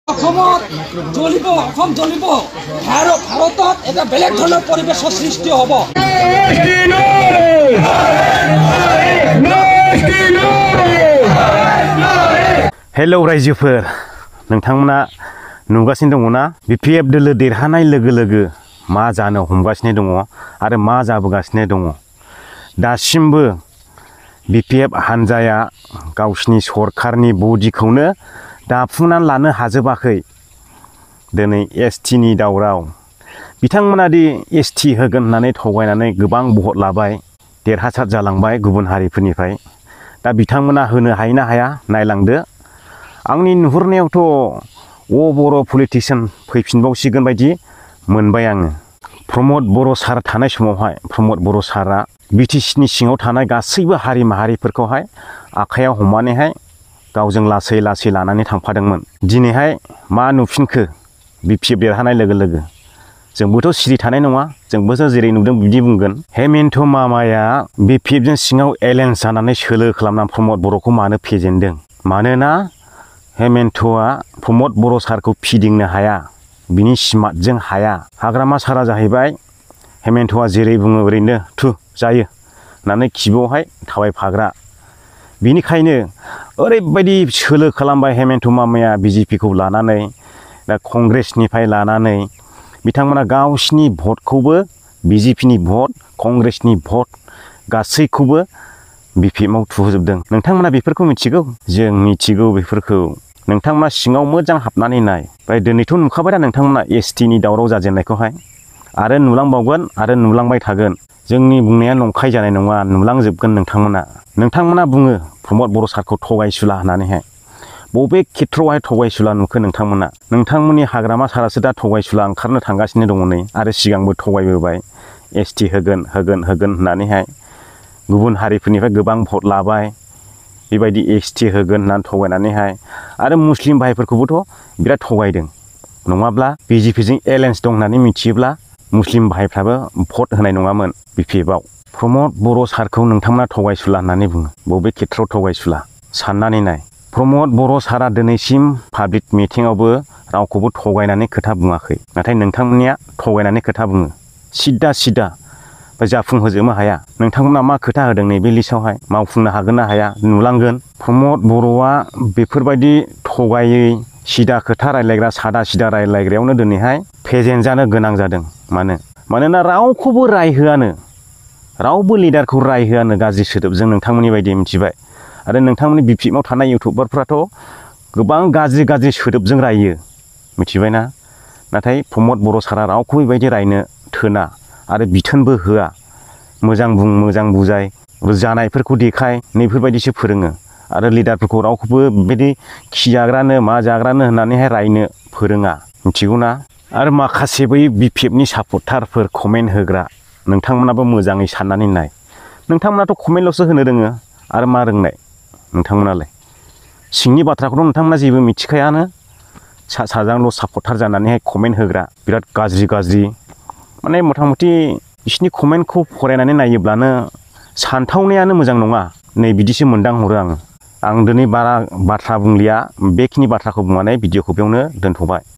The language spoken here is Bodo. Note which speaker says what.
Speaker 1: অসমত জ্বলিব, অসম জ্বলিব। ভাৰতত এটা বেলেগ ধৰণৰ পৰিৱেশৰ সৃষ্টি হ'ব।
Speaker 2: हेलौ रायजोफोर, नोंथांमोना नुगासिनो दङना बिपिएफ दोलो देरहानाय लोगो लोगो मा जानो हमगासिनो दङ आरो मा जाबोगासिनो दङ। दासिमबो बिपिएफ हानजाया गावसिनि सरकारनि बडिखौनो दाफुंनानै लानो हाजोबाखै। दिनै एसटिनि दावराव, बिथांमोना दि एसटि होगोन होननानै थगायनानै गोबां भट लाबाय, देरहासार जालांबाय गुबुन हारिफोरनिफ्राय। दा बिथांमोना होनो हायो ना हाया नायलांदो। आंनि नुहुरनायावथ' बर' पलिटिशियान फैफिनबावसिगोन बायदि मोनबाय आङो। प्रमद बर' सार थानाय समावहाय प्रमद बर' सारा बिटिसिनि सिङाव थानाय गासैबो हारि माहारिफोरखौहाय आखायाव हमनानैहाय गावजों लासै लासै लानानै थांफादोंमोन। दिनैहाय मा नुफिनखो बिपिएफ देरहानाय लोगो लोगो? जोंबोथ' सिरि थानाय नङा, जोंबोथ' जेरै नुदों बिदि बुंगोन। हेमेन्थ मामाया बिपिएफजों सिङाव एलायन्स जानानै सोलो खालामनानै प्रमद बर'खौ मानो फेजेनदों? मानोना हेमेन्थआ प्रमद बर' सारखौ फिदिंनो हाया, बिनि स्मार्टजों हाया। हाग्रामा सारा जाहैबाय हेमेन्थआ जेरै बुङो ओरैनो थु जायो होननानै खिबुआवहाय थाबायफाग्रा। बिनिखायनो ओरैबायदि सोलो खालामबाय हेमेन्थ मामाया बिजेपिखौ लानानै, दा कंग्रेसनिफ्राय लानानै बिथांमोना गावसिनि भटखौबो बिजेपिनि भट, कंग्रेसनि भट गासैखौबो बिपिएफआव थुहोजोबदों। नोंथांमोना बेफोरखौ मिथिगौ? जों मिथिगौ बेफोरखौ। नोंथांमोना सिङाव मोजां हाबनानै नाय। ओमफ्राय दिनैथ' नुखाबाय दा नोंथांमोना एसटिनि दावराव जाजेननायखौहाय, आरो नुलांबावगोन आरो नुलांबाय थागोन। जोंनि बुंनाया नंखाय जानाय नङा, नुलांजोबगोन नोंथांमोना बुङो प्रमद बर' सारखौ थगायसुला होननानैहाय। बबे खेथ्रआवहाय थगायसुला नुखो नोंथांमोना? नोंथांमोननि हाग्रामा सारासो दा थगायसुला ओंखारनो थांगासिनो दङ नै, आरो सिगांबो थगायबोबाय एसटि होगोन होननानैहाय। गुबुन हारिफोरनिफ्राय गोबां भट लाबाय, बेबायदि एसटि होगोन होननानै थगायनानैहाय। आरो मुस्लिम भाइफोरखौबोथ' बिराद थगायदों। नङाब्ला बिजेपिजों एलायन्स दं होननानै मिथियोब्ला मुस्लिम भाइफ्राबो भट होनाय नङामोन बिपिएफआव। प्रमद बर' सारखौ नोंथांमोना थगायसुला होननानै बुङो। बबे खेथ्रआव थगायसुला साननानै नाय। प्रमद बर' सारा दिनैसिम पाब्लिक मिटिङावबो रावखौबो थगायनानै खोथा बुङाखै। नाथाय नोंथांमोननिया थगायनानै खोथा बुङो, सिदा जाफुंहोजोबनो हाया। नोंथांमोना मा खोथा होदों नैबे लिस्टआवहाय? मावफुंनो हागोन ना हाया नुलांगोन। प्रमद बर'आ बेफोरबायदि थगायै सिदा खोथा रायलायग्रा, सादा सिदा रायलायग्रायावनो दिनैहाय फेजेनजानो गोनां जादों। मानोना रावखौबो रायहोआनो, रावबो लिडारखौ रायहोआनो गाज्रि सोदोबजों, नोंथांमोननि बायदि मिथिबाय। आरो नोंथांमोननि बिपिएफआव थानाय इउटुबारफ्राथ' गोबां गाज्रि सोदोबजों रायो, मिथिबायना? नाथाय प्रमद बर' सारा रावखौबो बेबायदि रायनो थोना आरो बिथोनबो होआ। मोजां बुं, मोजां बुजाय, जानायफोरखौ देखाय, नैफोरबायदिसो फोरोङो। आरो लिडारफोरखौ रावखौबो बेबायदि खिजाग्रानो मा जाग्रानो होननानैहाय रायनो फोरोङा, मिथिगौना? आरो माखासे बै बिपिएफनि सापर्टारफोर कमेन्ट होग्रा, नोंथांमोनाबो मोजाङै साननानै नाय। नोंथांमोनाथ' कमेन्टल'सो होनो रोङो, आरो मा रोंनाय नोंथांमोनालाय? सिंनि बाथ्राखौथ' नोंथांमोना जेबो मिथिखायानो। साजांल' सापर्टार जानानैहाय कमेन्ट होग्रा, बिराद गाज्रि माने मथा मथि बिसिनि कमेन्टखौ फरायनानै नायोब्लानो सानथावनायानो मोजां नङा, नै बिदिसो मोनदांहरो आङो। आं दिनै बारा बाथ्रा बुंलिया, बेखिनि बाथ्राखौ बुंनानै भिडिअखौ बेयावनो दोनथ'बाय।